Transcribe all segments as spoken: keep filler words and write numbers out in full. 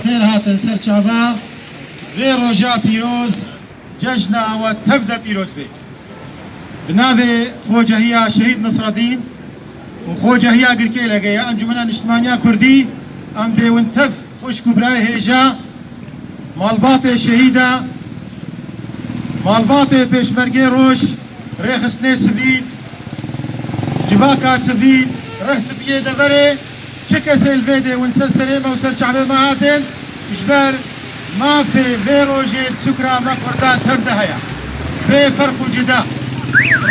Xêr hatin ser çava vê roja pîroz, cejna we tev de pîroz be. Bi navê Xocehiya Şehîd Nisredîn û Xocehiya Girkêlege ya Encûmena Niştimaniya Kurdî, em bê win tev xwişk û birayê hêja, malbatê şehîda, malbatê pêşmergê roj, rêxistinê sivîl, civaka sivîl, rêxistinê deverê, çi kesê li vê dê win ser serê me û ser çavê me hatin, ji ber mafê vê rojê di sukra me Kurda tev de heye. Bê ferq û cida.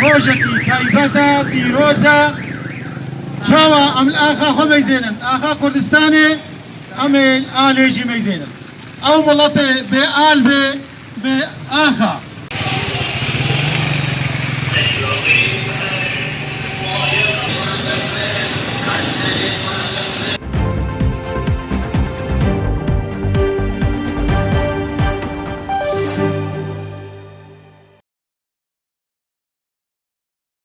Rojekî taybet e, pîroz e. Çawa em li axa xwe meyzênin? Axa Kurdistanê, em ê li alê jî meyzênin. Ew miletê bê al bê, bê axa,